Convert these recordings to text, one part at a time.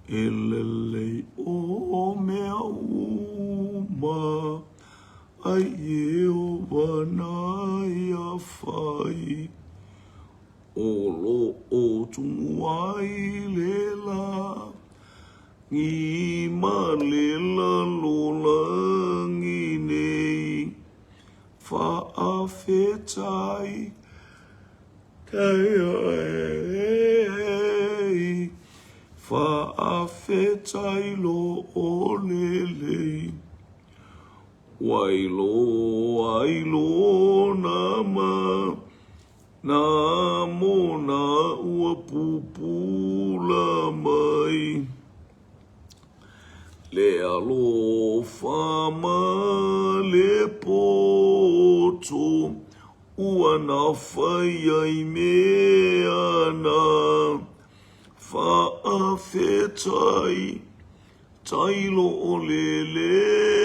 E lelei o mea uma ai Iehova na ia fai. O lo o tumu ai le lagi ma le lalolagi nei. Faafetai Faafetai lo o lelei Ua iloa ai lona ma Na mona ua pupula mai Le alofa ma le poto Ua na fai ai mea na faafetai tailo o lelei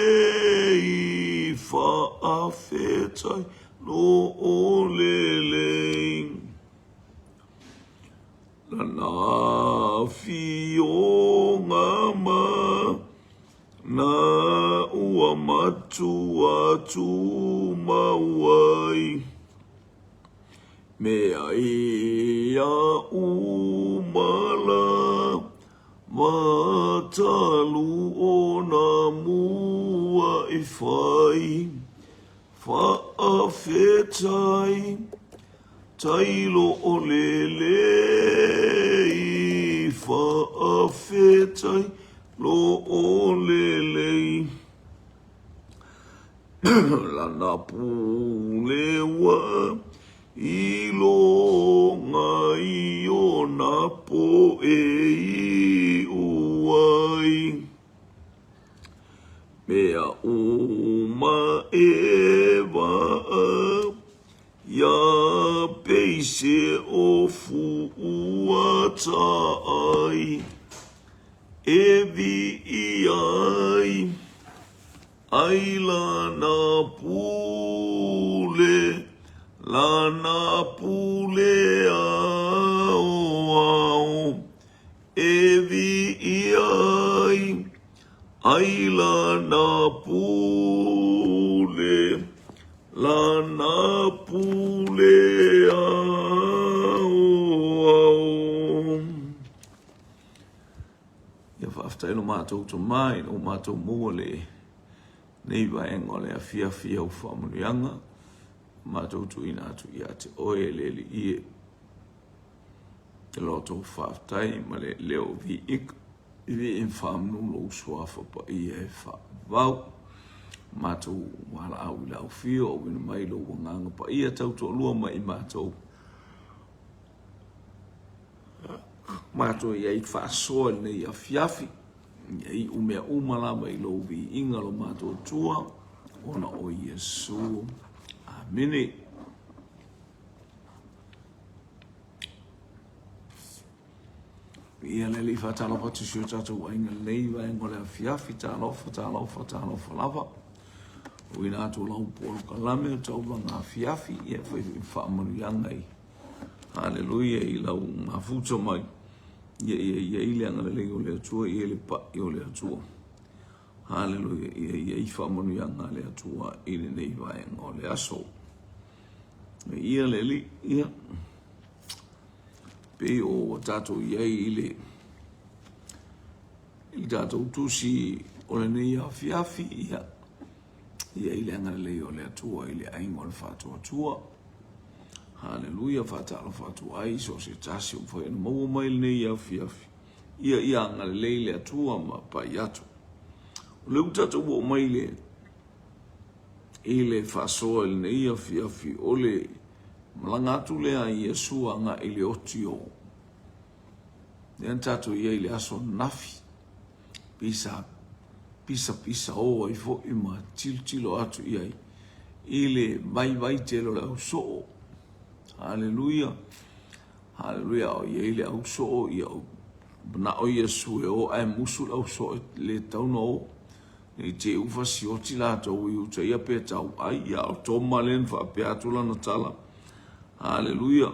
faafetai lo o lelei Lana afioga ma Na ua matua tumau ai Mea ia uma la Ma talu ona mua i whai Faafetai Tailo o lelei Faafetai lo o lelei Lana pule ua iloga i ona poʻe iu ai. Mea uma e waa ia peise o fuata ai e viia ai ai lana pule lana pule aoao e viia ai ai lana pule Lana pule aoao. Ia faafetai lo matou tama ina ua matou maua le nei vaega o le afiafi au faamanuiaga matou tuuina atu ia te oe le Alii e. E loto faafetai ma le leo viiga i i faamanu lou suafa paia e faavavau. Matou valaau i lau afio, auina mai lou agaga paia tautoalua ma i matou. Matou i ai faasoa i lenei afiafi. Ia iu mea uma lava i lou viiga lo matou Atua, ona o Iesu. Amene. Ia le Alii faatalofa atu i si o tatou aiga lenei vaega o le afiafi, talofa, talofa, talofa lava. Uina atu o lau polokalame o tauvaga afiafi, ia fai foi faamanuiaga i haleluia i lau mafuta mai. Ia ia ia i le agalelei o le Atua, ia le pai o le Atua. Haleluia, ia ia i faamanuiaga a le Atua i lenei vaega o le aso. Ia le Alii, ia. Pei o ua tatou i ai i le i tatou tusi o lenei afiafi, ia, ia i le agalelei o le Atua i le aiga o le faatuatua. Haleluia, faatalofa atu ai so o se tasi o mafai ona maua mai lenei afiafi. Ia, ia agalelei le Atua ma pai atu. O lea ua tatou oo mai le i le faasoa i lenei afiafi o le malaga atu lea a Iesu agai i le oti o lea na tatou i ai i le aso ananafi, pisa pisa pisa o ai foi ma tilotilo atu i ai i le vaivai tele o le ausoo. Haleluia, haleluia, o i ai le ausoo, ia manao Iesu e o ae musu le ausoo e le tatau ona o. Ne i te i ua fasioti latou i uta ia pe tau ai, ia o Toma lea na faapea atu lana tala. Haleluia!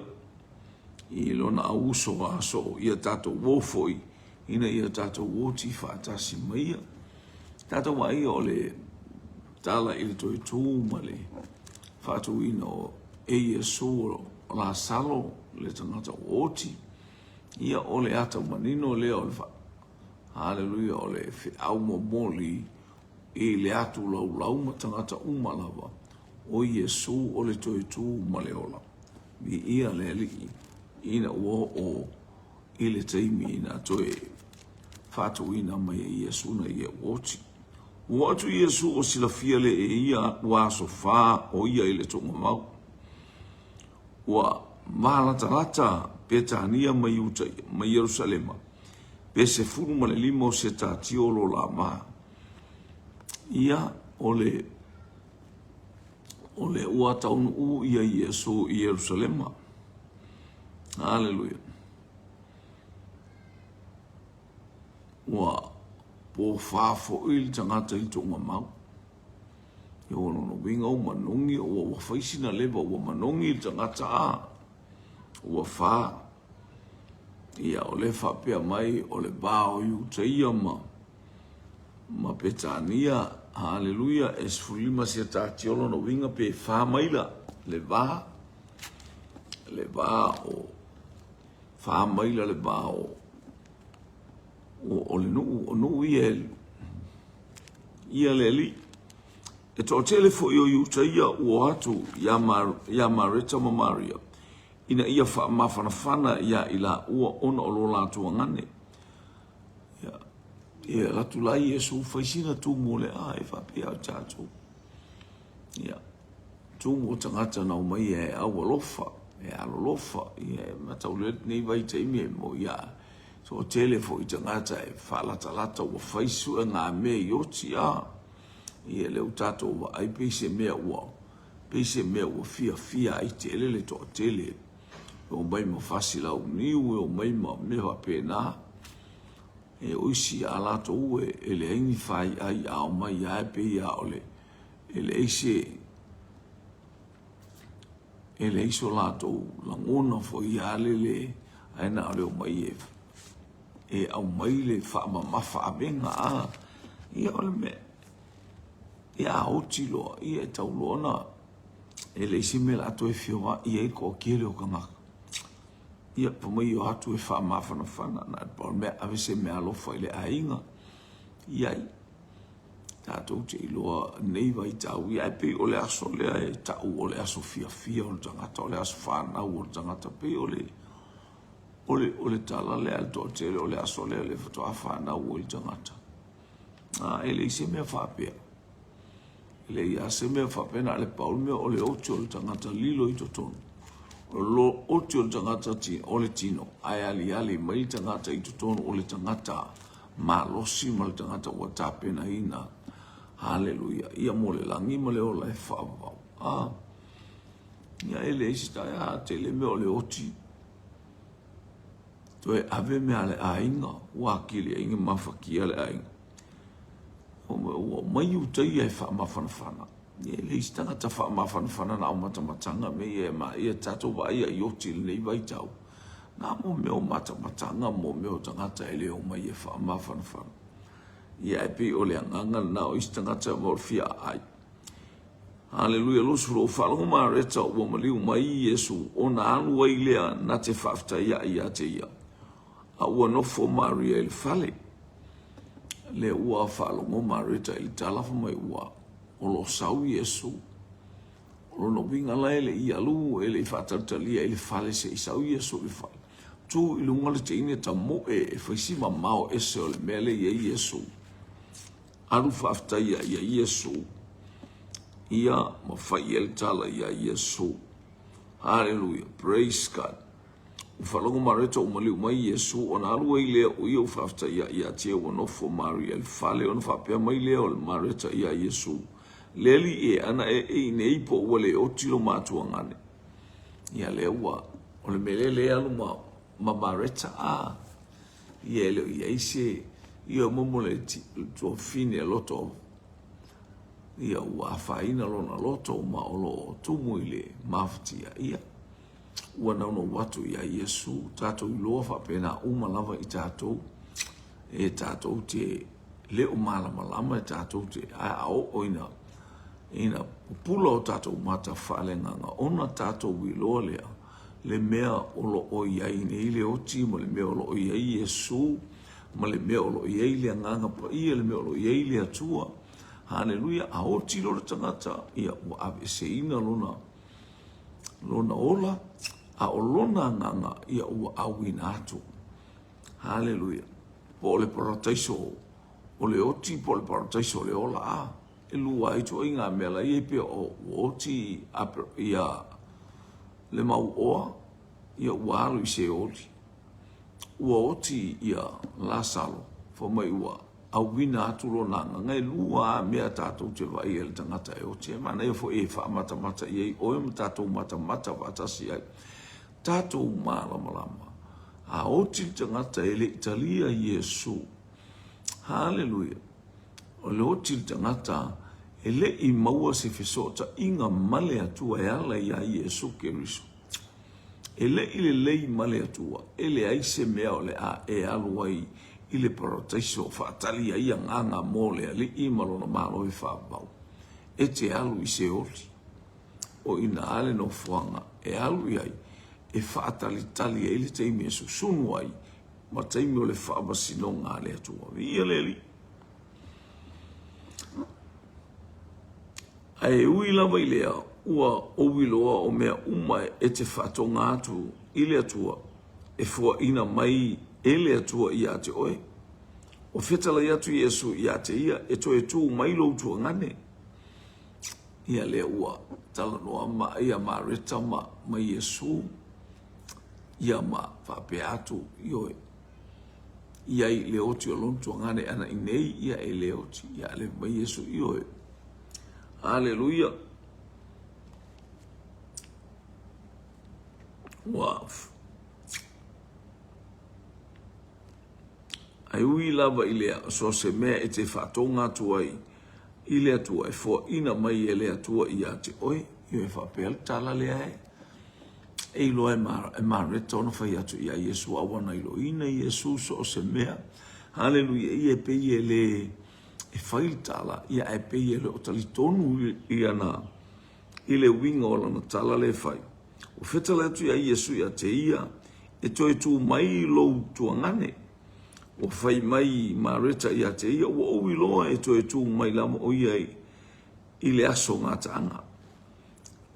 I lona auuso a soo, ia tatou o foi. ina ia tatou oti faatasi ma ia. Tatou vaaia o le tala i le toe tu ma le faatuina o e Iesu o Lasalo le tagata ua oti. Ia o le ata manino lea o le fa Haleluia o le feau momoli i le atu laulau ma tagata uma lava o Iesu o le toe tu ma le ola. Viia le Alii ina ua oo i le taimi na toe faatuina mai e Iesu na ia ua oti. Ua atu Iesu o silafia le e ia ua aso fa o ia i le tuugamau. Ua malatalata Petania ma Iuta ma Ierusalema, pe 15 o setatio lo la va. Ia, o le o le ua taunuu ia Iesu i Ierusalema. Aleluia. Ua pofā foi le tagata i tuugamau. Ia ua lona uiga ua manogi, ua ua fai sina leva ua manogi le tagata a ua fa. Ia o le faapea mai o le va o Iutaia ma ma Petania, haleluia, e 15 siatatio lona uiga pe fa maila le va, le va o fa maila le va o o le nuu, o nuu ia e ia le alii. E toatele foi o Iutaia ua o atu iā iā Mareta ma Maria ina ia faamafanafana iā i laua ona o lo latou agane. Ia, ia alu atu la Iesu fai sina tumu o le a e faapea o tatou. Ia, tumu o tagata na omai e au alofa, e alolofa, ia e matau lea lenei vaitaimi e mo ia toatele foi tagata e faalatalata ua fai suega mea i oti a. Ia lea ua tatou vaai pei se mea ua pei se mea ua fiafia ai tele le toatele. E omai ma fasi launiu, e omai ma mea faapena. E o isi a latou e, e leai ni faiai a omai lava e pei lava o le e leai se e leai so latou lagona foi lava lele ae na o le omai e e aumai le faamamafa avega a ia o le mea ia a oti loa ia e tau loa ona e leai se mea o le a toe feoai ai le toatele o tagata. Ia, fai mai o atu e faamafanafana, na o le pau o le mea, ave se meaalofa i le aiga. Ia, tatou te iloa nei vaitau, ia ae pei o le aso lea e tau o le aso fiafia o le tagata, o le aso fanau o le tagata, pei o le, o le, o le tala lea a le toatele, o le aso lea le faatoa fanau ai le tagata. A, e leai se mea faapea. E leai lava se mea faapea na o le pau le mea o le oti o le tagata lilo i totonu. O le oti o le tagata o le tino ae aliali mai le tagata i totonu o le tagata malosi ma le tagata ua tapenaina. Haleluia. Ia mo le lagi ma le ola e faavavau. Ah, ia e leai se taea tele mea o le oti. Toe ave mea a le aiga, ua atili ai na mafatia le aiga. Ua omai Iutaia e faamafanafana. E leai se tagata faamafanafana na o matamataga mea ia e ma ia tatou vaaia i oti i lenei vaitau. Na mo mea o matamataga mo mea o tagata e le omai e faamafanafana. Ia e pei o le agaga lena o isi tagata ma o le fia aai. Haleluia 20 Ua faalogo Mareta ua maliu mai Iesu ona alu ai lea na te faafetaiaʻi ia te ia. A ua nofo Maria i le fale. Lea ua faalogo Mareta i le tala fai mai ua o lo o sau Iesu. O lona uiga la e le i alu, e le i faatalitalia i le fale se i sau Iesu i le fale. Tu i luga le teine tamoe e fai si mamao ese o le mea lea e i ai Iesu. Alu faafetaia ia Iesu, ia ma fai i ai le tala ia Iesu. Haleluia, praise God. Ua faalogo Mareta ua maliu mai Iesu, ona alu ai lea o ia ua faafetaia ia te ua nofo Maria i le fale, ona faapea mai lea o le Mareta ia Iesu, Le Alii e, ana e e i nei po ua le oti lo matuagane. Ia lea ua, o le mea lea lea alu ma, ma Mareta, a, ia e le o i ai se, ia momo le tuafafine loto, ia ua afaina lona loto ma o lo o tumu i le mafatia, ia, ua naunau atu iā Iesu, tatou iloa faapena uma lava i tatou. E tātou te le o malamalama e tātou te a a oo ina ina pupula o tātou mata faaleagaga ona tātou iloa lea le mea o lo o i ai nei le oti ma le mea o lo o i ai Iesu ma le mea o lo o i ai le Agaga Paia, le mea o lo o i ai le Atua. Haleluia! A oti loa le tagata, ia ua aveeseina lona lona ola, a o lona agaga, ia ua auina atu. Haleluia! Po o le parataiso o le oti po o le parataiso o le ola, a e lua ai ituaiga mea la ia pei o ua oti ia le mauoa, ia ua alu i Seoli. Ua oti ia Lasalo, fai mai ua auina atu lona agaga. E lua lava mea tatou te vaai ai i le tagata e oti. E manaia foi e faamatamata i ai oe ma tatou matamata faatasi ai. Tatou malamalama, a oti le tagata e le i talia Iesu. Haleluia! O le oti le tagata e le i maua se fesootaiga ma le Atua e ala iā Iesu Keriso. E le i lelei ma le Atua, e leai se mea o le a e alu ai i le parataiso faatali ai agaga mo le Alii ma Lona Malo e faavavau. E te alu i Seoli. O i ina le nofoaga e alu i ai e faatalitali ai le taimi e susunu ai ma taimi o le faamasinoga a le Atua. Viia le Alii. Ae ui lava i lea, ua ou iloa o mea uma e te faatoga atu i le Atua, e foaina mai e le Atua ia te oe. Ua fetalai atu Iesu ia te ia, E toe tu mai lou tuagane. Ia lea ua talanoa ma ia Mareta ma, ma Iesu, ia ma faapea atu, ioe, ia i le oti o lona tuagane ana i nei, ia e le oti, ia ale mai Iesu, ioe. Aleluia. Ua Ae ui lava i lea, so o se mea e te faatoga atu ai i le Atua, e foaina mai e le Atua ia te oe. Ioe, faapea le tala lea e e iloa e Mareta ona fai atu iā Iesu, a ua na iloaina Iesu so o se mea. Haleluia, ia e pei e le e fai le tala, ia ae pei e le o talitonu ia na i le uiga o lana tala lea e fai. Ua fetalai atu iā Iesu ia te ia, E toe tū mai lou tuagane. Ua fai mai Mareta ia te ia, Ua ou iloa e toe tū mai lava o ia i le aso gataaga.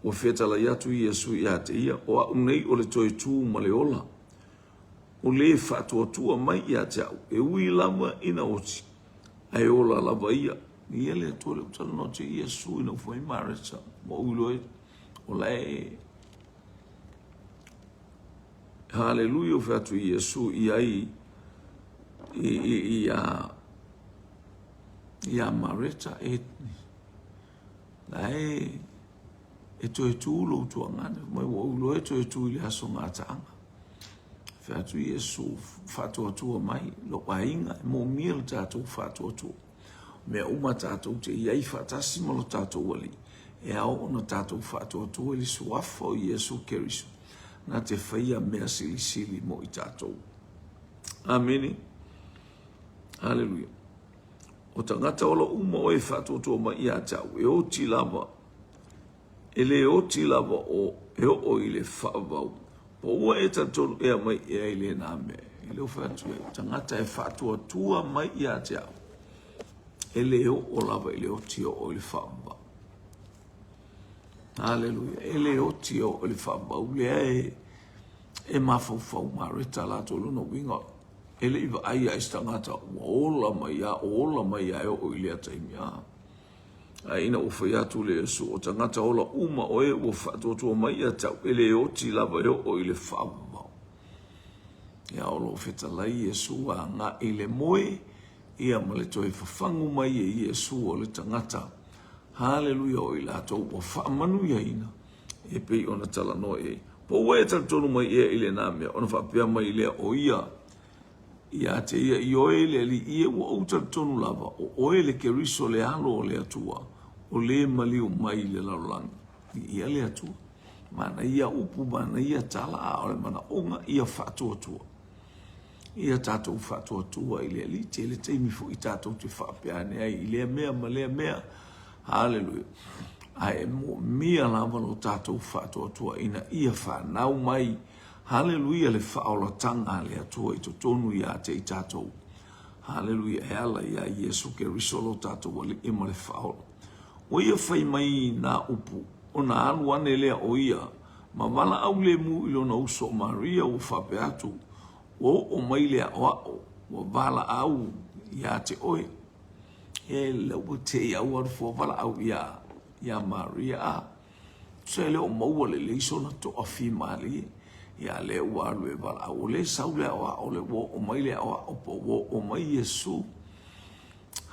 Ua fetalai atu Iesu ia te ia, O au nei o le toe tū ma le ola. O le faatuatua mai ia te au, e ui lava ina oti, ae ola lava ia. Ia le Atua lea ua talanoa atu ai Iesu ina ua fai mai Mareta, ua ou iloa o la e Haleluia ua fai atu Iesu i ai i i i a ia Mareta e la e e toe tū lou tuagane mai ua ou iloa e toe tū i le aso gataaga. Fai atu Iesu faatuatua mai lou aiga e moomia le tatou faatuatua. Mea uma tatou te i ai faatasi ma lo tatou Alii, e ao ona tatou faatuatua i le suafa o Iesu Keriso na te faia mea silisili mo i tatou. Amene. Haleluia. O tagata ola uma o e faatuatua mai ia te au, e oti lava, e le oti lava o e oo i le faavavau. Po ua e talitonu ea mai ea i lena mea, i le fai atu ai, tagata e faatuatua mai ia te au, e le oo lava i le oti e oo i le faavavau. Haleluia. E le oti e oo i le faavavau, lea e, e mafaufau Mareta latou lona uiga, e le i vaai lava i se tagata ua ola mai a, ola mai a e oo i lea taimi a. Ae ina ua fai atu le Iesu, o tagata ola uma o e ua faatuatua mai ia te au, e le oti lava e oo i le faavavau. Ia o lo o fetalai Iesu agai i le moe, ia ma le toe fafagu mai e Iesu o le tagata. Haleluia o i latou ua faamanuiaina e pei ona talanoa i ai. Po ua e talitonu mai ea i lena mea, ona faapea mai lea o ia ia te ia, Ioe le Alii e, ua ou talitonu lava, o oe le Keriso le Alo o le Atua, o le maliu mai i le lalolagi. Viia le Atua. Manaia upu, manaia tala, a o le manaoga ia faatuatua. Ia tatou faatuatua i le Alii, tele taimi foi tatou te faapea ane ai i lea mea ma lea mea. Haleluia. Ae moomia lava lo tatou faatuatua ina ia fanau mai, haleluia, le faaolataga a le Atua i totonu ia te i tatou. Haleluia, e ala iā Iesu Keriso lo tatou Alii ma le Faaola. Ua ia fai mai nā upu, ona alu ane lea o ia, ma valaau lemu i lona uso o Maria, ua faapea atu, Ua oo mai le aʻoaʻo, ua valaau iā te oe. E lea ua te i au alu fua valaau iā, iā Maria a. Tusa e le o maua lelei sona toafimalie. Ia lea ua alu e valaau. O lea e sau le aʻoaʻo, lea ua oo mai le aʻoaʻo po o ua oo mai Iesu.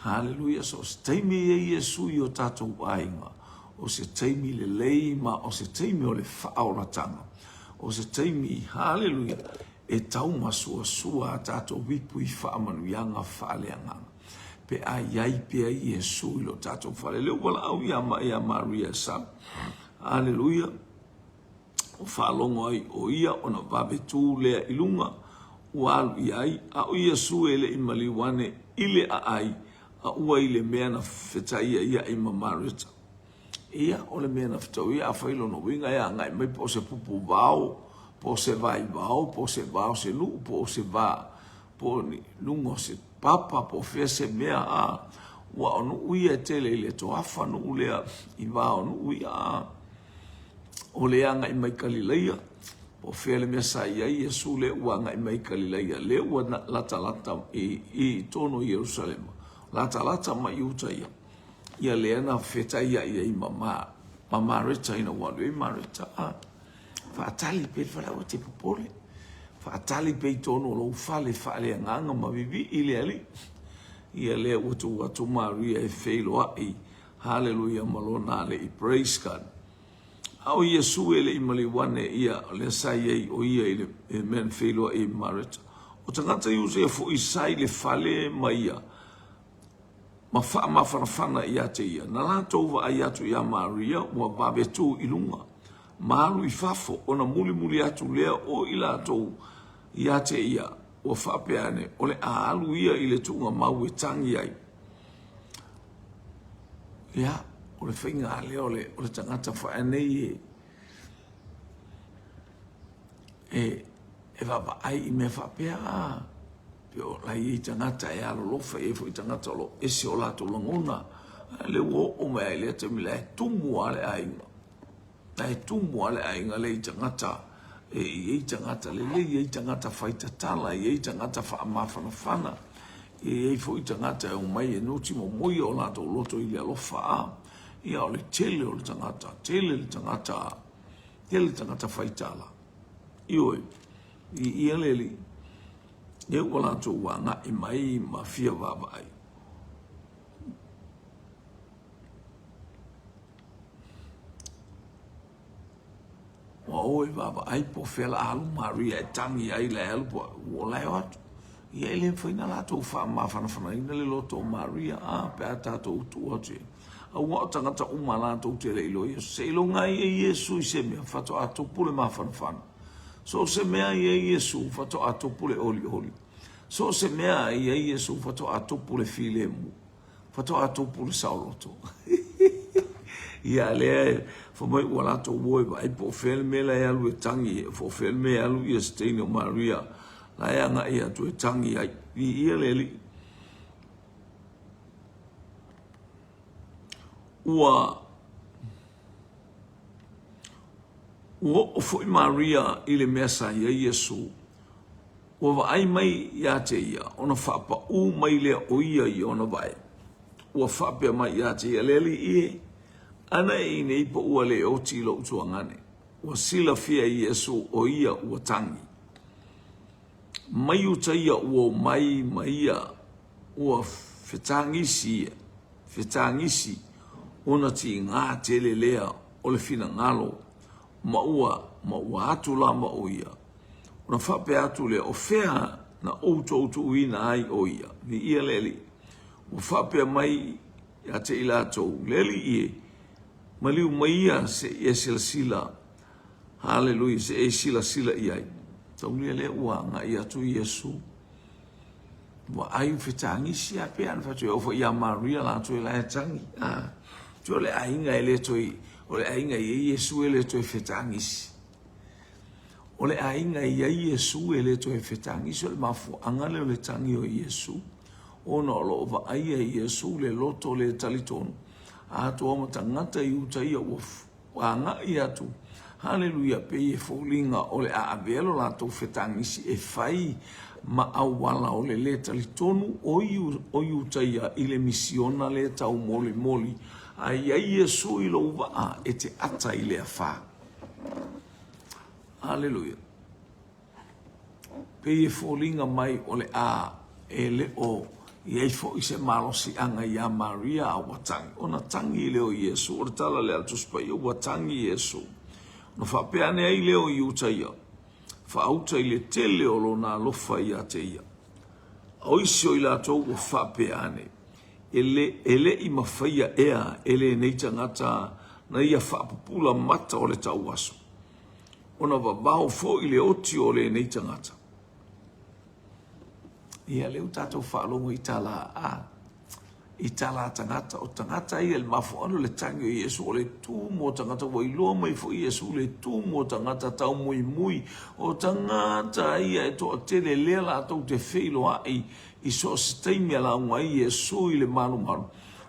Haleluia! So o se taimi e i ai Iesu i o tatou aiga, o se taimi lelei ma o se taimi o le faaolataga. O se taimi, haleluia, e taumasuasua a tatou ipu i faamanuiaga faaleagaga. Pe a i ai pea Iesu i lo tatou fale. Lea ua valaau ia, ia Maria e sau. Haleluia! Ua faalogo ai ʻo ia ona vave tū lea i luga, ua alu i ai, a ʻo Iesū e le i maliu ane i le ʻaʻai, a ua i le mea na fetaiaiaʻi ma Mareta. Ia, ʻo le mea na fetauia, afai lona uiga e agai mai po o se pupu vao, po o se vai vao, po o se vao se luʻu, po o se vā, po o ni luga o se papa, po o fea se mea, a ua o nuʻu ia e tele i le toafa nuʻu lea i vā o nuʻu ia, a o le agai mai Kalilaia, po o fea le mea sa i ai Iesu lea ua agai mai Kalilaia, lea ua latalata i, i tonu o Ierusalema, latalata mai i uta ia, ia lea na fetaiai ai ma, ma, ma Mareta ina ua alu ai Mareta, a faatali pea i le fale, aua te popole, faatali pea i tonu o lou fale faaleagaga ma vivii le Alii. Ia lea ua tuu atu Maria e feiloai Haleluia ma lona Alii. Praise God. A o Iesu e le i maliu ane ia, o lea sa i ai o ia i le mea na feiloai ai ma Mareta. O tagata Iutea foi sa i le fale ma ia, ma faamafanafana ia te ia. Na latou vaai atu iā Maria ua vave tū i luga, ma alu i fafo, ona mulimuli atu lea o i latou ia te ia, ua faapea ane, o le a alu ia i le tuugamau e tangi ai. Ia, o le faiga lea o le, o le tagata faaenei e, e, e vaavaai i mea faapea, a, pe o la i ai tagata e alolofa, e i ai foi tagata o lo o ese o latou lagona, a lea ua oo mai lava i lea taimi la e tumu lava le aiga. La e tumu lava le aiga lea i tagata, e i ai tagata lelei, e i ai tagata faitatala, e i ai tagata faamafanafana, e i ai foi tagata e omai e nutimomoia o latou loto i le alofa. A, ia o le tele o le tagata, tele le tagata, tele le tagata faitala. Ioe, i ia le Alii, lea ua latou agai mai ma fia vaavaai. Ua o e vaavaai po o fea la a alu Maria e tagi ai la e alu po ua la e o atu. Ia e le mafai ona latou faamafanafanaina le loto o Maria a pe a tatou tuu atu i ai. Aua o tagata uma latou te le i iloa Iesu. Seiloga ai e Iesu i se mea faatoa tupu le mafanafana. So o se mea i ai Iesu faatoa tupu le olioli. So o se mea i ai Iesu faatoa tupu le filemu. Faatoa tupu le saoloto. Ia lea e fai mai ua latou o e vaai po o fea le mea la e alu e tagi, po o fea le mea e alu ia se teine o Maria la e agai atu e tagi ai. Viia le Alii. Ua ua oo foi Maria i le mea sa i ai Iesu. Ua vaai mai ia te ia, ona faapaū mai lea o ia i ona vae. Ua faapea mai ia te ia, Le Alii e, ana e i nei po ua le oti i lou tuagane. Ua silafia e Iesu o ia ua tagi. Mai uta ia ua omai ma ia ua fetagisi ia, fetagisi ona tigā tele lea o le finagalo ma ua, ma ua atu lava o ia. Ona faapea atu lea, O fea na outou tuuina ai o ia? Viia le Alii. Ua faapea mai ia te i latou, Le Alii e, maliu mai ia se i e silasila, haleluia, se i e silasila i ai. Taulia lea ua agai atu Iesu. Ua ai fetagisi a pei ona fai atu e oo foi ia Maria latou la e tagi. A, tu o le aiga e le toe, o le aiga e i ai Iesu e le toe fetagisi. O le aiga e i ai Iesu e le toe fetagisi o le mafuaaga lea o le tagi o Iesu ona o lo o vaaia e Iesu le loto le talitonu atoa ma tagata i uta ia ua agai atu, haleluia, pei e foliga o le a avea lo latou fetagisi e fai ma auala o le lē talitonu o Iutaia i le misiona lea taumolimoli a i ai Iesu i lou vaa e te ata i le afā. Haleluia. Pei e foliga mai o le a e le o i ai foi se malosiaga iā Maria a ua tagi, ona tagi lea o Iesu. O le tala lea a le Tusi Paia, ua tagi Iesu. Ona faapea ane ai lea o Iuta ia, Faauta i le tele o lona alofa ia te ia. A o isi o i latou ua faapea ane, E le, e le i mafaia ea e lenei tagata na ia faapupula mata o le tauaso. Ona vavao foi le oti o lenei tagata. Ia, lea ua tatou faalogo i tala a, i tala a tagata. O tagata ia, le mafuaaga o le tagi o Iesu, o le tu mo tagata. Ua iloa mai foi Iesu le tu mo tagata taumuimui. O tagata ia e toatele lea latou te feiloai i so o se taimi a lauga ai Iesu i le malumalu.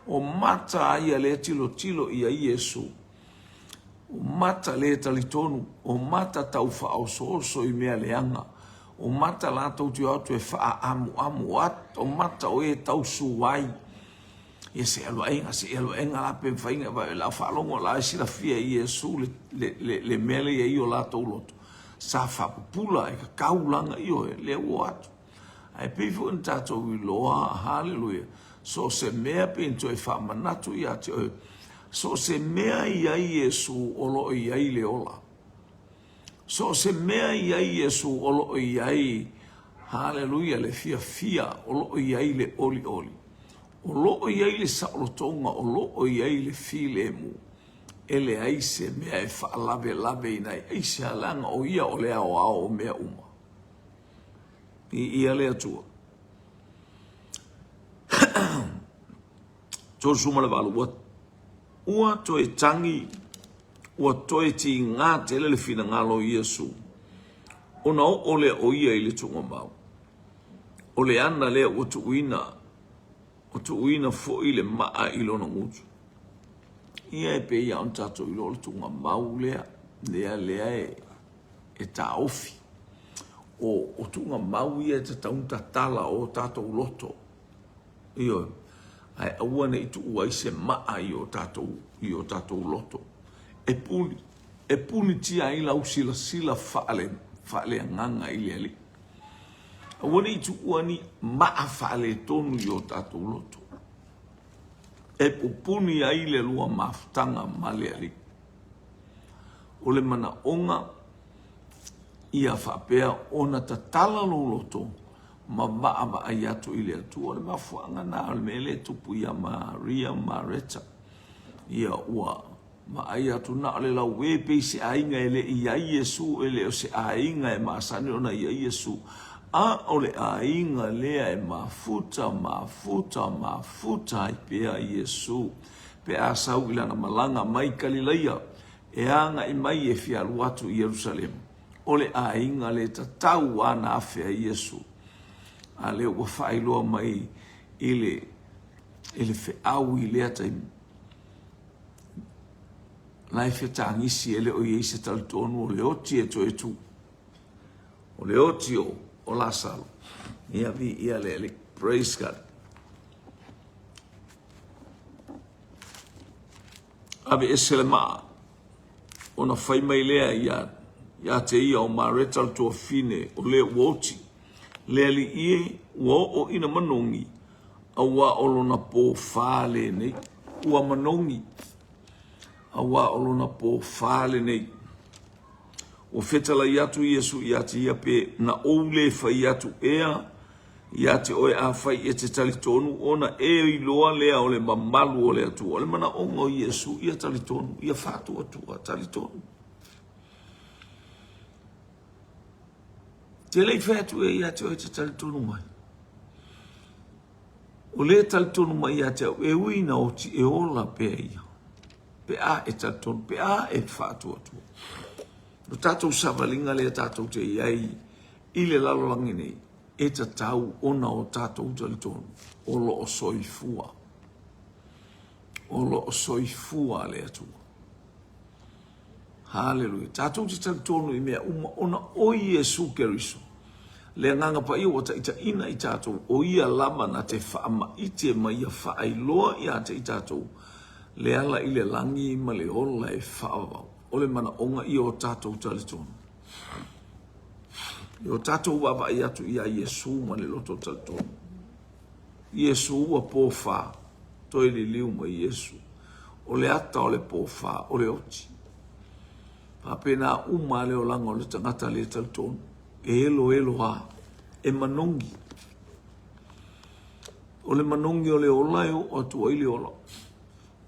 O mata ia lea tilotilo i ai Iesu. O mata le talitonu, o mata tau faaosooso i mea leaga, o mata latou te o atu e faaamuamu, o mata o e tau su ai. Ia se i alu aega, se i alu aega la pe mafai ona e la faalogo la e silafia e Iesu le, le, le, le mea lea i ai o latou loto. Sa faapupula e kakau laga, ioe, lea ua o atu. Ae pei foi ona tatou iloa, haleluia, so o se mea pei ona toe faamanatu ia te oe, so o se mea i ai Iesu o lo o i ai le ola. So o se mea i ai Iesu o lo o i ai, haleluia, le fiafia, o lo o i ai le olioli, o lo o i ai le saolotoga, o lo o i ai le filemu. E leai se mea e faalavelaveina ai, aisea? Leaga o ia o le aoao o mea uma. Viia le Atua. 38, ua, ua toe tagi, ua toe tigā tele le finagalo o Iesu, ona oo lea o ia i le tuugamau. O le ana lea ua tuuina, ua tuuina foi le maa i lona gutu. Ia e pei lava ona tatou iloa o le tuugamau lea, lea lea e e taofi. O, o tuugamau ia e tatau ona tatala o tatou loto. Ioe. Ae aua ne i tuu ai se maa i o tatou, i o tatou loto. E puni, e punitia ai lau silasila faale, faaleagaga i le Alii. Aua ne i tuua ni maa faaletonu i o tatou loto. E pupuni ai le lua mafutaga ma le Alii. O le manaoga ia faapea ona tatala lou loto ma vaavaai atu i le Atua. O le mafuaaga lena o le mea lea e tupu ia Maria ma Mareta. Ia ua vaai atu na o le lauē pei se aiga e le i i ai Iesu, e le o se aiga e masani ona i ai Iesu. A o le aiga lea e mafuta, mafuta, mafuta ai pea Iesu. Pe a sau i lana malaga mai Kalilaia, e agai mai e fia alu atu i Ierusalema, o le aiga le tatau ana afe ai Iesu. A lea ua faailoa mai i le, i le feau i lea taimi. La e fetagisi e le o i ai se talitonu o le oti e toe tu. O le oti o, o Lasalo. Ia viia le Alii. Praise God. Aveese le maa, ona fai mai lea ia, ia te ia o Mareta le tuafafine, o le ua oti. Le Alii e, ua oo ina manogi, auā o lona pō fā lenei. Ua manogi, auā o lona pō fā lenei. Ua fetalai atu Iesu ia te ia pe na ou le fai atu ea ia te oe afai e te talitonu ona e iloa lea o le mamalu o le Atua. O le manaoga o Iesu ia talitonu, ia faatuatua, talitonu. Te le i fai atu ea ia te oe e te talitonu mai. O lea e talitonu mai ia te au, e ui ina oti, e ola pea ia. Pe a e talitonu, pe a e faatuatua. Lo tatou savaliga lea tatou te i ai i le lalolagi nei, e tatau ona o tatou talitonu o lo o soifua. O lo o soifua le Atua. Haleluia. Tatou te talitonu i mea uma ona o Iesu Keriso. Le agaga paia ua taitaiina i tatou, o ia lava na te faamaite ma ia faailoa ia te i tatou le ala i le lagi ma le ola e faavavau. O le manaoga ia o tatou talitonu. I o tatou vaavaai atu ia Iesu ma le loto talitonu. Iesu ua pofā, toe liliu mai Iesu. O le ata o le pofā, o le oti. Faapena uma le olaga o le tagata le talitonu. E eloelo a, e manogi. O le manogi o le ola e oo atu ai le ola.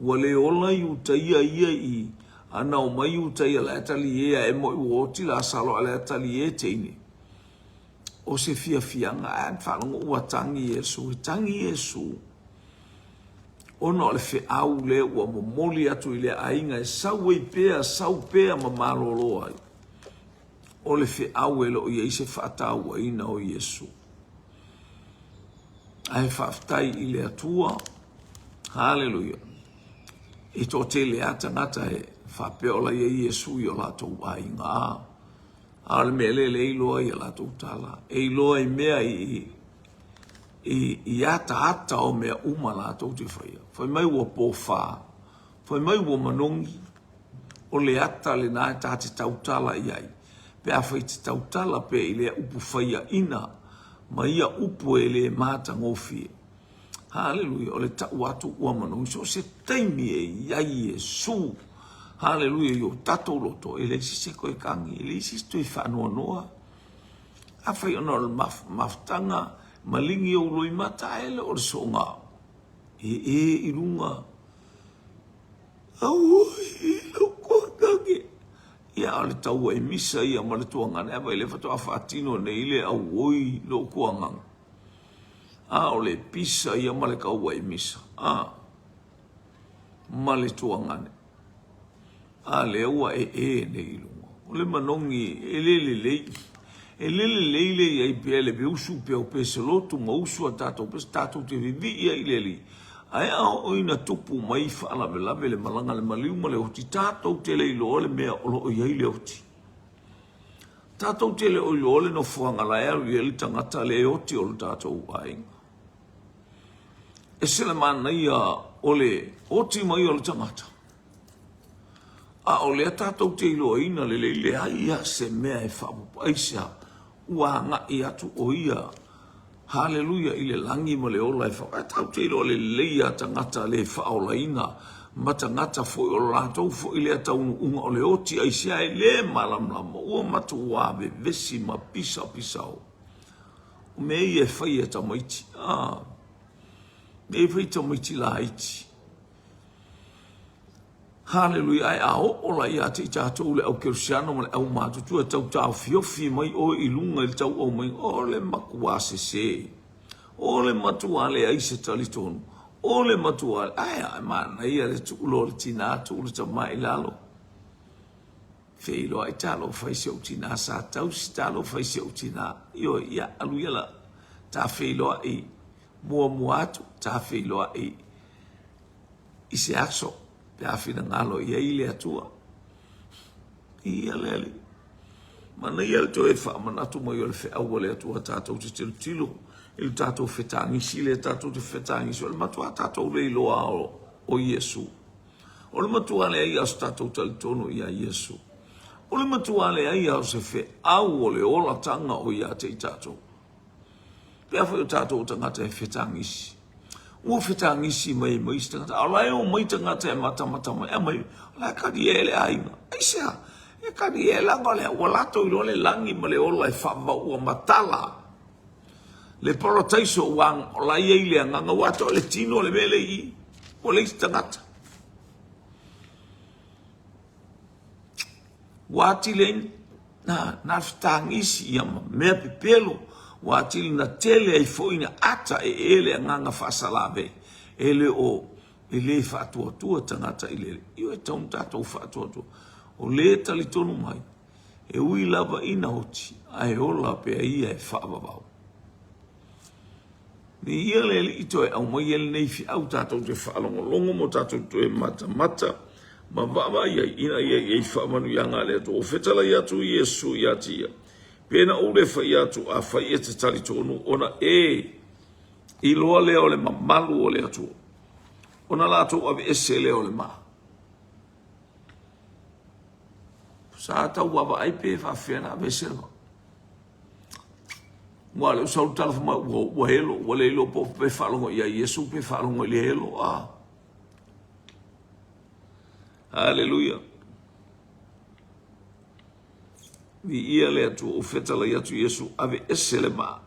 Ua le ola Iutaia ia i ana o mai Iutaia la e taliē ae moi ua oti Lasalo a la e taliē teine. O se fiafiaga ae faalogo ua tagi Iesu, e tagi Iesu ona o le feau lea ua momoli atu i le aiga e sau ai pea, sau pea ma malolo ai. O le feau e le o i ai se faatauaina o Iesu. Ae faafetai i le Atua. Haleluia. E toatele lava tagata e faapea o la e i ai Iesu i o latou aiga. A o le mea lea e iloa i a latou tala, e iloa i mea i ataata o mea uma latou te faia. Fai mai ua pofā, fai mai ua manogi, o le ata lena e ta te tautala i ai. Pe afai e te tautala pea i lea upu faiaina ma ia upu e le matagofie. Haleluia, o le tau atu ua manogi. So o se taimi e i ai Iesu, haleluia, i o tatou loto, e leai se isi e toe tagi, e leai se isi e toe faanoanoa. Afai ona o le mafutaga, maligi ou loimata, ae le o le soga e e i luga. Auoi, lau toatagi. Ia, o le taua e misa ia ma le tuagana, e vai le faatoa faatino nei le auoi lou tuagaga. A o le pisa ia ma le kauai misa, a, ma le tuagane. A lea ua ee nei i luga. O le manogi e le lelei. E le lelei le i ai pea le veusu pea o peselotu ma usu a tatou pese, tatou te vivii ai i le Alii. Ae a oo ina tupu mai faalavelave le malaga le maliu ma le oti, tatou te le iloa le mea o lo o i ai le oti. Tatou te le o iloa le nofoaga la e alu i ai le tagata le oti o le tatou aiga. Ese le manaia o le oti mai o le tagata, a o lea tatou te iloaina lelei, leai lava se mea e faaopoopo. Aisea? Ua agai atu o ia, haleluia, i le lagi ma le ola e fao. Ae tatou te iloa lelei lava tagata le faaolaina ma tagata foi o latou foi lea taunuuga o le oti. Aisea? E le malamalama, ua matuā vevesi ma pisapisao. O mea ia e fai e tamaiti, a, mea ia e fai e tamaiti laiti. Haleluia! Ae a oo la ia te i tatou le au kerisiano ma le au matutua e tau taofiofi mai oe i luga i le tau aumaiga, o le matuā sesē. O le matuā leai se talitonu. O le matuā, ae a, e manaia le tuu loa o le tinā, tuu le tamā i lalo. Feiloai talofa i si ou tinā, sa tausi talofa i si ou tinā. Ioe, ia, alu ia la, ta feiloai muamua atu, ta feiloai i se aso pe a finagalo i ai le Atua. Ia le Alii. Manaia le toe faamanatu mai o le feau a le Atua tatou te tilotilo i le tatou fetagisi lea tatou te fetagisi o le matuā tatou le iloa o Iesu. O le matuā leai a o se tatou talitonu ia Iesu. O le matuā leai a o se feau o le olataga o ia te i tatou. Pea foi o tatou o tagata e fetagisi. Ua fetagisi mai ai ma isi tagata. A o la e o mai tagata e matamata mai. A mai, o la e kali e le aiga. Aisea? E kali e leaga o lea ua latou iloa le lagi ma le ola e faavavau ua matala. Le parataiso ua o la e i ai le agaga ua atoa le tino o le mea lea i i. Ua leai se tagata. Ua atili ai na, na fetagisi ia ma mea pepelo. Ua atili na tele ai foi na ata e e le agaga faasalave, e le o e le faatuatua tagata i le Alii. Ioe, e tatau ona tatou faatuatua. O le talitonu mai, e ui lava ina oti, ae ola pea ia e faavavau. Viia le Alii toe aumaia lenei feau tatou te faalogologo ma tatou toe matamata ma vaavaai ai ina ia i ai faamanuiaga a le Atua. Ua fetalai atu Iesu ia te ia, Pe na ou le fai atu afai e te talitonu ona e iloa lea o le mamalu o le Atua, ona latou aveese lea o le maa. Sa tau vaavaai pe faafefea ona aveese le maa. Ua le sau le tala fai mai ua elo, ua le iloa po pe faalogo ia Iesu pe faalogo i le elo. Ah. Haleluia. Viia le Atua, ua fetalai atu Iesu, aveese le maa.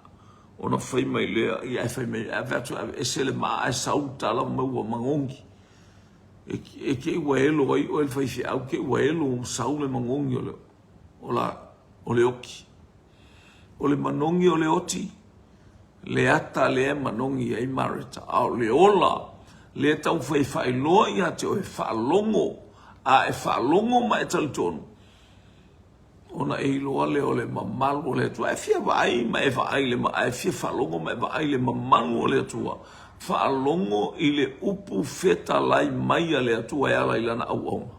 Ona fai mai lea, ia ae fai mai, ave atu aveese le maa, ae sau le tala mai ua magogi. E, e te i ua elo ai oe le faifeau, te i ua elo sau le magogi o le, o la, o le oti. O le manogi o le oti, le ata lea e manogi ai Mareta, a o le ola lea e taumafai e faailoa ia te oe, faalogo, a e faalogo ma e talitonu, ona e iloa lea o le mamalu o le Atua. E fia vaai ma e vaai le, a e fia faalogo ma e vaai le mamalu o le Atua, faalogo i le upu fetalai mai a le Atua e ala i lana auauna.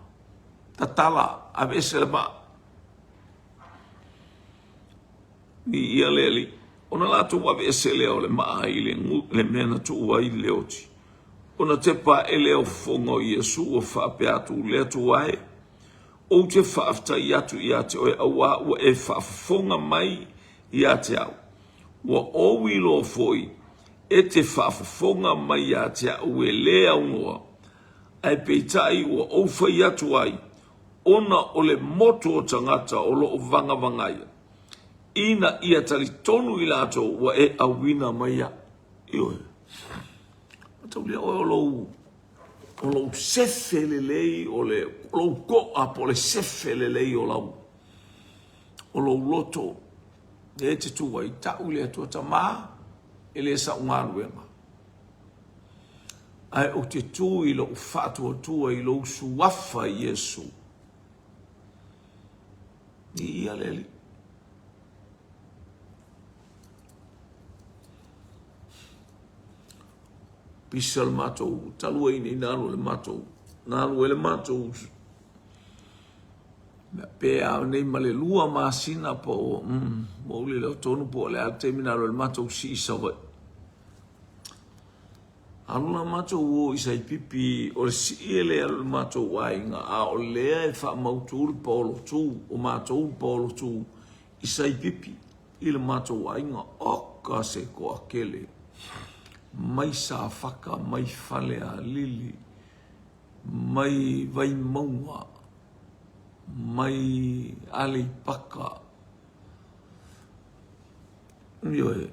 Tatala, aveese le maa. Viia le Alii. Ona latou aveese lea o le maa i le, le mea na tuu ai le oti. Ona tepa ae lea o fofoga o Iesu ua faapea atu, Le Atua e, ou te faafetai atu ia te oe auā ua e faafofoga mai ia te au. Ua ou iloa foi e te faafofoga mai ia te au e le aunoa, ae peitai ua ou fai atu ai, ona o le motu o tagata o lo o vagavagaia, ina ia talitonu i latou ua e auina mai iaʻu. Ioe. Mataulia oe o lou o lou sefe lelei o le o lou koa po o le sefe lelei o lau o lou loto e te tu ai tau i le Atua Tama e le sa'u galuega ae ou te tu i lou faatuatua i lou suafa Iesu. Viia le Alii. Pisa le matou talu ai nei na alu le matou na alu ai le matou mea pe a nei ma le 2 masina po o ua ou le iloa tonu po o le a le taimi na alu ai le matou sii i Savaii. Alu la matou o i Saipipi, o le sii e le alu i le matou aiga, a o lea e faamautu le paolotu, o matou le paolotu i Saipipi i le matou aiga. Oka se toatele mai Safata, mai Falealili, mai Vaimauga, mai Aleipata, Ioe,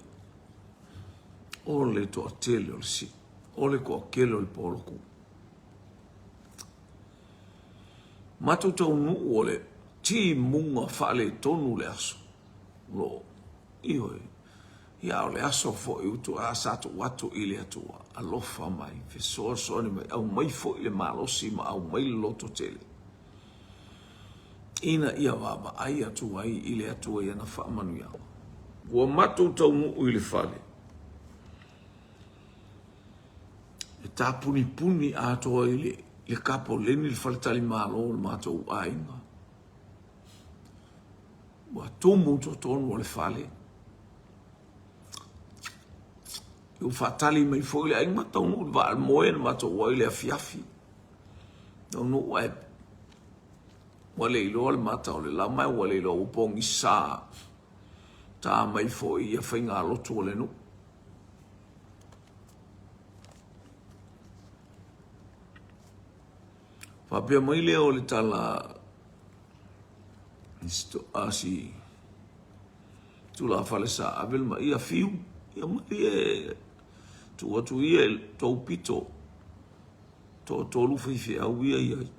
o le toatele o le sii, o le toatele o le paolotu. Matou taunuu o le timuga faaletonu le aso. Lo, ioe, ia o le aso foi utu a sa tuu atu i le Atua, alofa mai, fesoasoani mai, aumai foi le malosi ma aumai le lototele. Ina ia vaavaai atu ai i le Atua i ana faamanuiaga. Ua matou taunuu i le fale, e tapunipuni atoa i le, le kapoleni le faletalimalo o le matou aiga. Ua tumu i totonu o le fale. Ua faatali mai foi le aiga, taunuu i le vaa moe na matou ai i le afiafi. Taunuu ae ua le iloa le mata o le lama ua le iloa ua pogisa ta mai foi ia faigalotu a le nuu. Faapea mai lea o le tala a si tulafale sa ave le maia fiu ia malie tuu atu ia i tou pito toatolu faifeau ia i ai.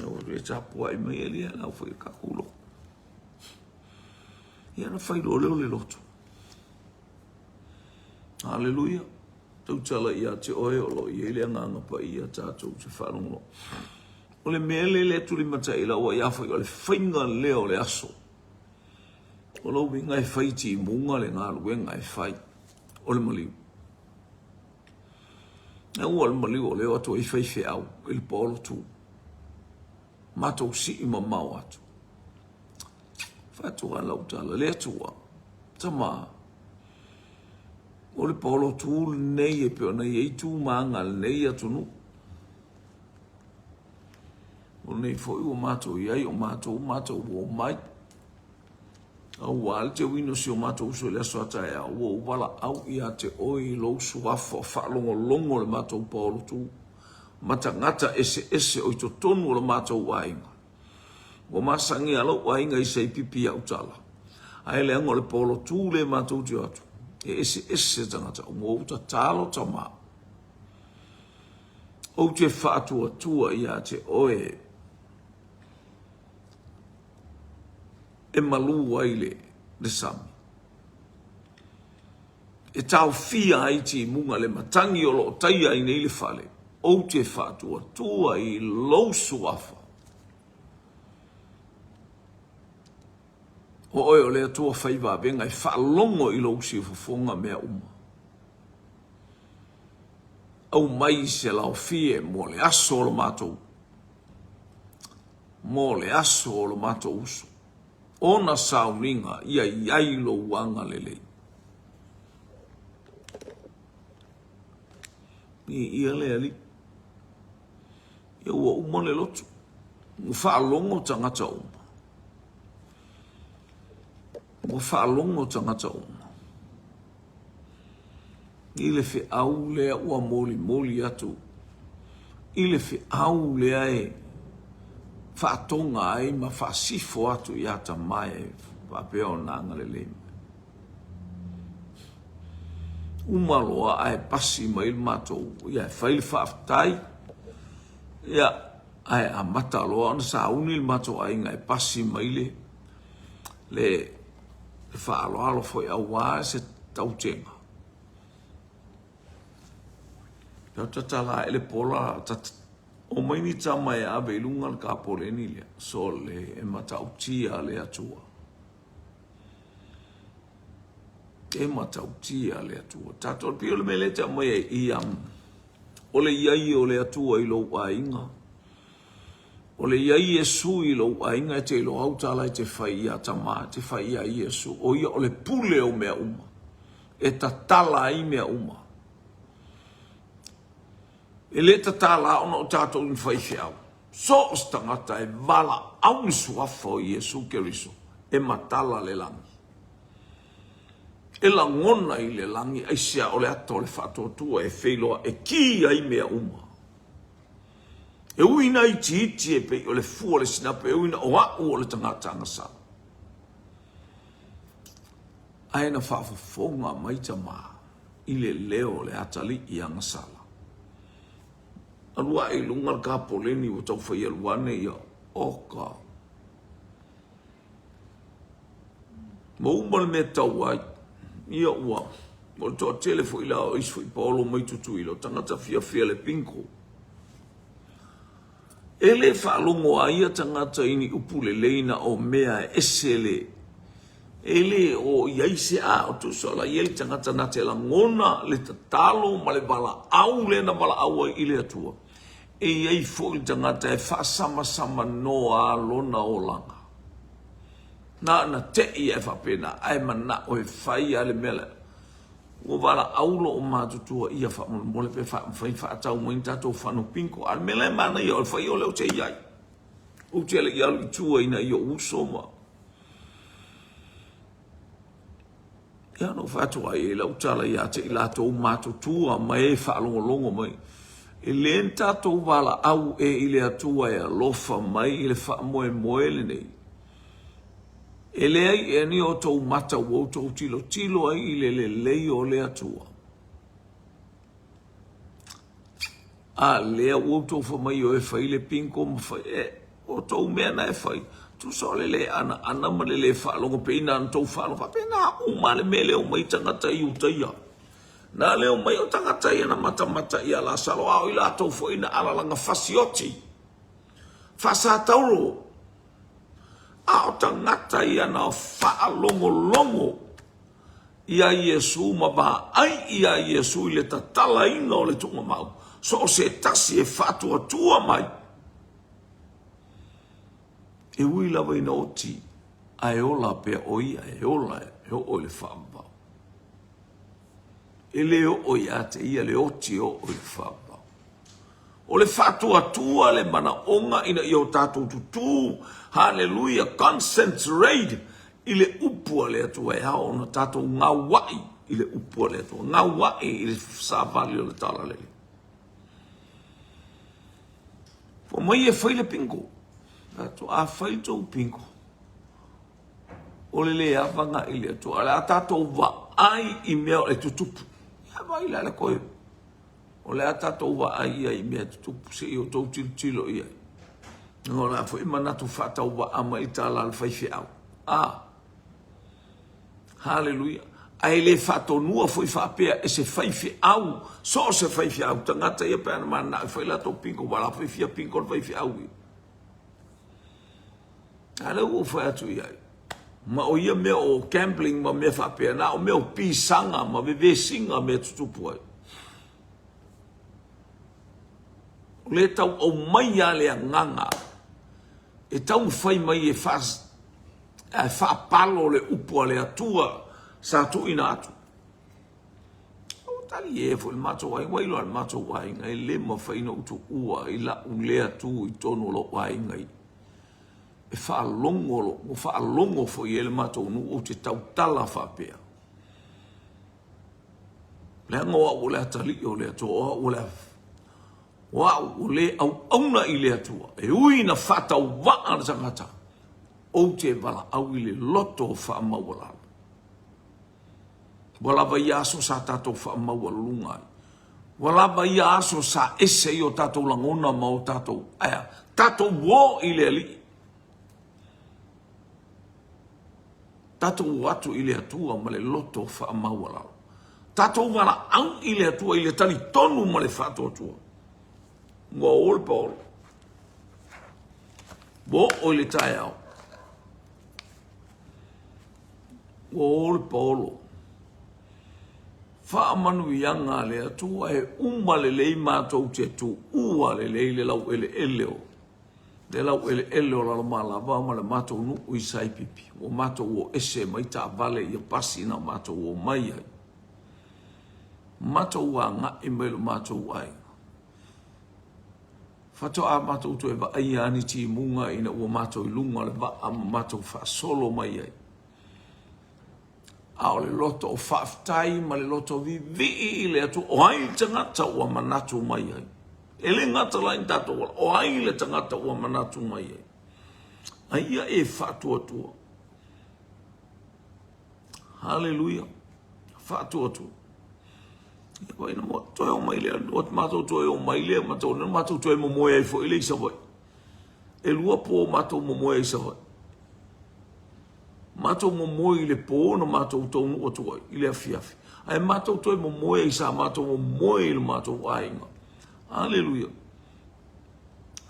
Ua le tapuai mai alii lau foi tatou lotu. Ia ona fai loa lea o le lotu. Haleluia. Tautala ia te oe o lo o i ai le Agaga Paia tatou te faalogologo. O le mea lea le tulimatai lau ia foi o le faiga lea o le aso. O lou uiga e fai timuga le galuega e fai o le maliu. E ua o le maliu o lea o atu ai faifeau i le paolotu. Matou sii mamao atu. Fai atu lava lau tala, le Atua, tama, o le paolotu lenei e pei ona i ai tu ma aga a lenei atunuu. O lenei foi ua matou i ai, o matou matou ua omai. Aua le teuina o si o matou uso i le aso a taeao, ua ou valaau ia te oe i lou suafa o faalogologo le matou paolotu ma tagata eseese o i totonu o le matou aiga. Ua masani lava lou aiga i se pipi i au tala, ae leaga o le paolotu lea matou te o atu, e eseese tagata uma. Ua ou tatalo tama, ou te faatuatua ia te oe e malu ai le, le sami. E taofia ai timuga le matagi o lo o taia ai nei le fale, ou te faatuatua i lou suafa. O oe o le Atua fai vavega e faalogo i lou siufofoga mea uma. Aumai se laofie mo le aso o lo matou mo le aso o lo matou uso. Ona sauniga ia i ai lou agalelei. Viia le Alii. Ia ua uma le lotu. Ua faalogo tagata uma. Ua faalogo tagata uma. I le feau lea ua molimoli atu, i le feau lea e faatoga ai ma faasifo atu ia Tama e faapea ona agalelei mai. Uma loa ae pasi mai le matou, ia e fai le faafetai, ia ae amata loa ona sauni le matou aiga e pasi mai le, le faaaloalo foi aua se tautega. Tau tatala ae le pola, omai ni tama e ave i luga le kapoleni lea. Sole, e matautia le Atua. E matautia le Atua. Tatou, pei o le mea lea e te aumai ai i, o le i ai o le Atua i lou aiga. O le i ai Iesu i lou aiga e te iloa au tala e te fai ia Tama, e te fai ia Iesu. O ia o le pule o mea uma. E tatala ai mea uma. E le tatala ona o tatou ni faifeau. So o se tagata e valaau le suafa o Iesu Keriso, e matala le lagi. E lagona i le lagi aisea o le ata o le faatuatua e feiloa e ki ai mea uma. E ui ina itiiti e pei o le fua o le sinape, e ui ina o a'u o le tagata agasala. Ae na faafofoga mai Tama i le leo o le atalii agasala. Alu ae i luga le kapoleni ua tau fai alu ane ia, oka. Ua uma le mea tau ai. Ia ua, o le toatele foi la o isi foi paolo mai Tutuila, o tagata fiafia le bingo. E le faalogo a ia tagata i ni upu lelei na o mea e ese le e le o i ai se a o tusa la i ai le tagata na te lagona le tatalo ma le valaau lea na valaau ai i le Atua. E i ai foi le tagata e faasamasama noa lona olaga. Na ona te i ae faapena, ae manao e fai lava le mea lea. Ua valaau lou matutua ia faamolemole pe mafai ona faatau mai ni tatou fanu bingo. A o le mea la e manaia o le fai o lea ou te i ai. Ou te le i alu i tua ina ia ou uso ma Ia ona ou fai atu ai i lau tala ia te i latou matutua ma e faalogologo mai, e le ni tatou valaau e i le Atua e alofa mai i le faamoemoe lenei. E leai ea ni outou mata ua outou tilotilo ai i le lelei o le Atua. A lea ua outou fai mai o e fai le bingo ma fai e. O tou mea na e fai, tusa o le le anaana ma le le faalogo pei na ona tou faalogo faapena uma le mea lea omai tagata i Iutaia. Na le omai o tagata ia na matamata ia Lasalo, a o i latou foi na alalaga fasioti faasatauro. A o tagata ia na faalogologo iā Iesu ma vaai iā Iesu i le tatalaina o le tuugamau, so o se tasi e faatuatua mai, e ui lava ina oti, ae ola pea o ia e ola e oo i le faavavau. E le oo ia te ia le oti e oo i le faavavau. O le faatuatua le manaoga ina ia o tatou tutū, haleluia, concentrate i le upu a le Atua e ao ona tatou gaua'i i le upu a le Atua, gaua'i i le savali o le Talalelei. Fai mai e fai le bingo. A fai le tou bingo, o le le ava lena i le Atua. O le a tatou vaai i mea e tutupu. Ia vaai la le koe. O le a tatou vaai ia i mea tutupu se i outou tilotilo i ai. O le a foi manatu faatauvaa mai tala a le faifeau. A. Haleluia. Ae le faatonua foi faapea e se faifeau, so o se faifeau, tagata ia pe ana mananao e fai latou bingo, ua la foi fia bingo le faifeau ia. A lea ua ou fai atu i ai, ma o ia mea o gambling ma mea faapea, na o mea o pisaga ma vevesiga mea tutupu ai. O lea tau aumai lava le agaga e taumafai mai e faa, e faapalo le upu a le Atua sa tuuina atu. Ua talie foi le matou aiga, ua iloa le matou aiga e le mafai ona ou tuua i lau lea tu i totonu o lou aiga i e faalogo lo, ua faalogo foi i ai le matou nuu ou te tautala faapea. Leaga o au o le atalii o le Atua, o au o le o au o le auauna i le Atua, e ui ina faatauvaa le tagata, ou te valaau i le loto faamaualalo. Ua lava ia aso sa tatou faamaualuluga ai. Ua lava ia aso sa ese ai o tatou lagona ma o tatou, ae a? Tatou o i le Alii. Tatou o atu i le Atua ma le loto faamaualalo. Tatou valaau i le Atua i le talitonu ma le faatuatua. Ua o le paolo. Ua oo i le taeao. Ua o le paolo. Faamanuiaga a le Atua e uma lelei matou te tuua lelei le laueleele o le laueleele o Lalomalava ma le matou nuu i Saipipi. Ua matou o ese mai taavale ia pasi na matou omai ai. Matou agai mai lo matou aiga. Faatoa matou toe vaaia lava ni timuga ina ua matou i luga o le vaa ma matou faasolo mai ai. A o le loto o faafetai ma le loto vivii i le Atua, o ai le tagata ua manatu mai ai? E le gata la i tatou ola, o ai le tagata ua manatu mai ai? A ia e faatuatua. Haleluia. Faatuatua. Ia vai na mo toe o mai lea, o matou toe o mai lea, matou, na matou toe momoe ai foi lea i Savaii. E lua po matou momoe ai i Savaii. Matou momoe i le po na matou taunuu atu ai i le afiafi. Ae matou toe momoe ai sa matou momoe i le matou aiga. Aleluia.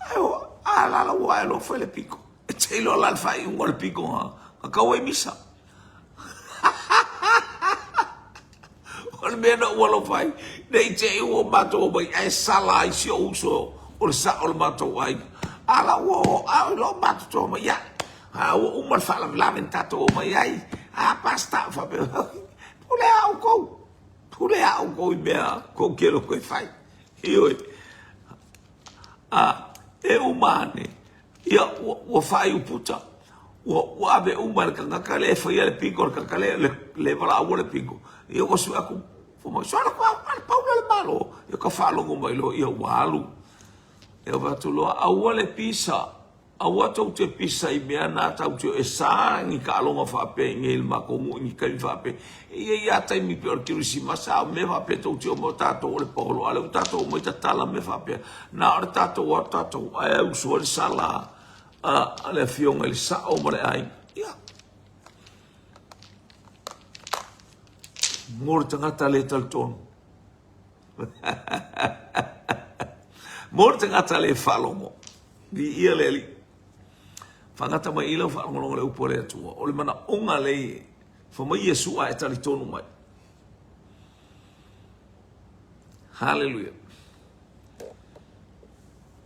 Ae o, a la la ua ae loa fai le piko. E te iloa la le faaiuga o le piko ha. Ka kau ai misa. O le mea na ou alofa ai, ne i te i ua matou omai ae sala ai si ou uso o le sao o le matou aiga. A la ua o, a o iloa matou te omai ai. A ua uma le faalavelave na tatou omai ai. A pasta, faapea, pule a outou, pule a outou i mea kou te loko e fai. Ioe. A, e uma ane, Ia, ua, ua faaiu puta. Ua, ua ave uma e le tagata lea e faia le bingo, le tagata lea, le, le valaauina le bingo. Ia, ua sue atu, fai mai, sola koa, a le pau lea o le Malo. Ia, ka faalogo mai loa, ia, ua alu. Ia, fai atu loa, aua le pisa, aua tou te pisa i mea na tau te, e sa ni taaloga faapea i inei i le matou nuu i ni taimi faapea. E i ai lava taimi pei o le Kerisimasa, a o mea faapea tou te omai o tatou o le paolo, a o lea ua tatou omai tatala mea faapea. Na o le tatou o atu tatou ae usu ai le sala. a, a le afioga i le sao ma le aiga. Ia. Mo le tagata le talitonu. Mo le tagata le faalogo. Viia le Alii. Faagata mai i lau faalogologo le upu a le Atua. O le manaoga lea fai mai Iesu a e talitonu mai. Haleluia.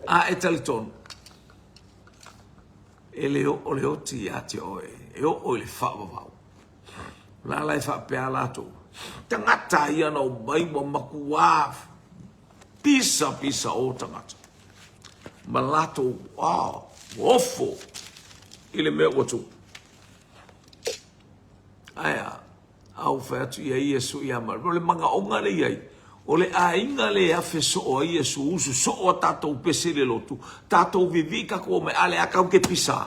A e talitonu, e le oo le oti ia te oe, e oo i le faavavau. O la la e faapea latou, tagata ia na omai ua makuā pisa pisa o tagata. Ma latou, oh, ua ofo i le mea ua tupu. Ae a? A ua fai atu i ai Iesu ia Maria, o le manaoga lea i ai, o le aiga lea e afe soo ai Iesu, usu soo a tatou pese i le lotu, tatou vivii tatou omai, a lea tatou te pisa.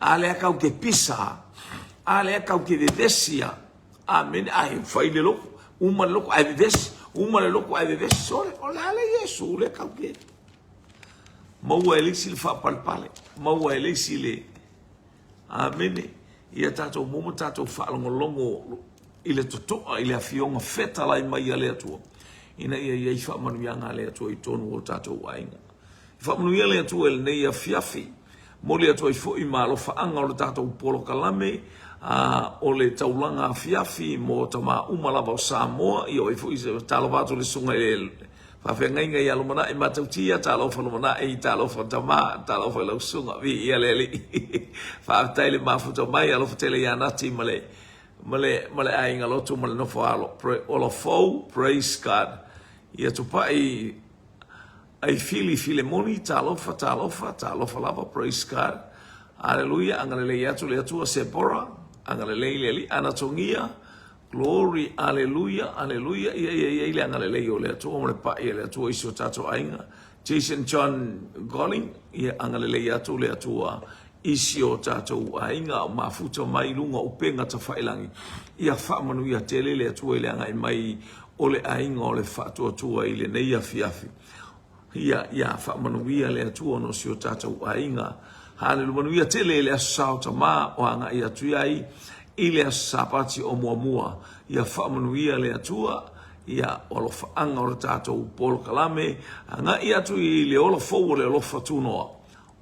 A lea tatou te pisa. A lea tatou te vevesi a. Amene. Ae fai le lotu, uma le lotu ae vevesi, uma le lotu ae vevesi. Sole, o le a le Iesu lea tatou te maua e le isi le faapalepale, maua e le isi le Amene. Ia tatou maua ma tatou faalogologo i le totoa i le afioga fetalai mai a le Atua, ina ia i ai faamanuiaga a le Atua i totonu o tatou aiga. Faamanuia le Atua i lenei afiafi. Momoli atu ai foi ma alofaaga o le tatou polokalame a o le taulaga afiafi mo tama uma lava o Samoa. Ia o ai foi se talofa atu i le susuga i le Faafeagaiga ia Lumanai Matautia, talofa Lumanai, talofa tama, talofa i lau susuga, viia le Alii. Faafetai le mafuta mai, alofa tele ia Nati ma le ma le ma le aiga lotu ma le nofo alo. Ola fou, praise God. Ia tupai ai Fili Filemoni, talofa, talofa, talofa lava, praise God. Aleluia, agalelei atu le Atua Sepora, agalelei le Alii, Anatogia, Glory, aleluia, aleluia, ia ia i ai le agalelei o le Atua ma le pa'i a le Atua i si o tatou aiga. Jason John Golling, ia agalelei atu le Atua i si o tatou aiga o mafuta mai luga o upega tafailagi. Ia faamanuia tele le Atua i le agai mai o le aiga o le Faatuatua i lenei afiafi. Ia, ia faamanuia le Atua ona o si o tatou aiga. Haleluia, manuia tele i le Aso Sa o Tama o agai atu i ai i le Aso Sapati o muamua. Ia faamanuia le Atua, ia o alofaaga o le tatou polokalame, agai atu i le ola fou o le alofa tunoa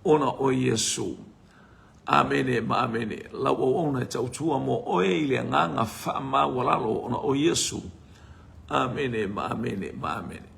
ona o Iesu. Amene ma amene. Lau auauna e tautua mo oe i le agaga faamaualalo ona o Iesu. Amene ma amene ma amene.